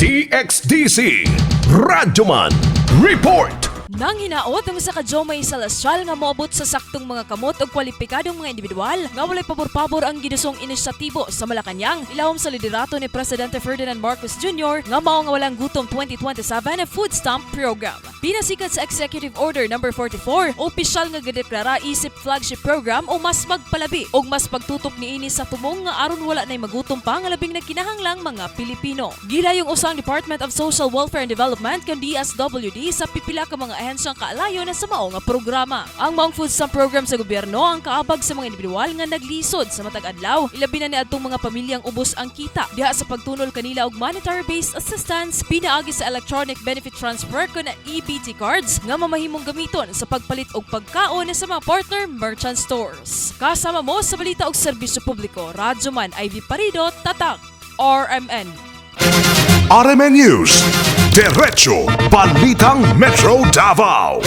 DXDC Radyoman Report. Nang hinaot ang usa ka Jomay Celestial nga moabot sa saktong mga kamot og kwalipikadong mga individual nga walay pabor-pabor ang gidusong inisyatibo sa Malacañang ilawom sa liderato ni Presidente Ferdinand Marcos Jr. nga mao nga Walang Gutom 2027 Food Stamp Program. Pinasikat sa Executive Order Number 44, opisyal nga gideklara isip flagship program o mas magpalabi og mas pagtutok niini sa tumong nga aron wala nay magutom pa nga labing nagkinahanglang mga Pilipino. Gilayong usang Department of Social Welfare and Development kan DSWD sa pipila ka mga ahensyang kaalayo na sa mao nga programa. Ang maong food stamp program sa gobyerno ang kaabag sa mga individual nga naglisod sa matag adlaw, ilabi na niadtong mga pamilyang ubos ang kita diha sa pagtunol kanila og monetary-based assistance pinaagi sa electronic benefit transfer kon EBT cards nga mamahimong gamiton sa pagpalit og pagkaon sa mga partner merchant stores. Kasama mo sa balita og serbisyo publiko, Radyoman Ivy Parido, Tatak, RMN. RMN News. Diretso Balitang Metro Davao.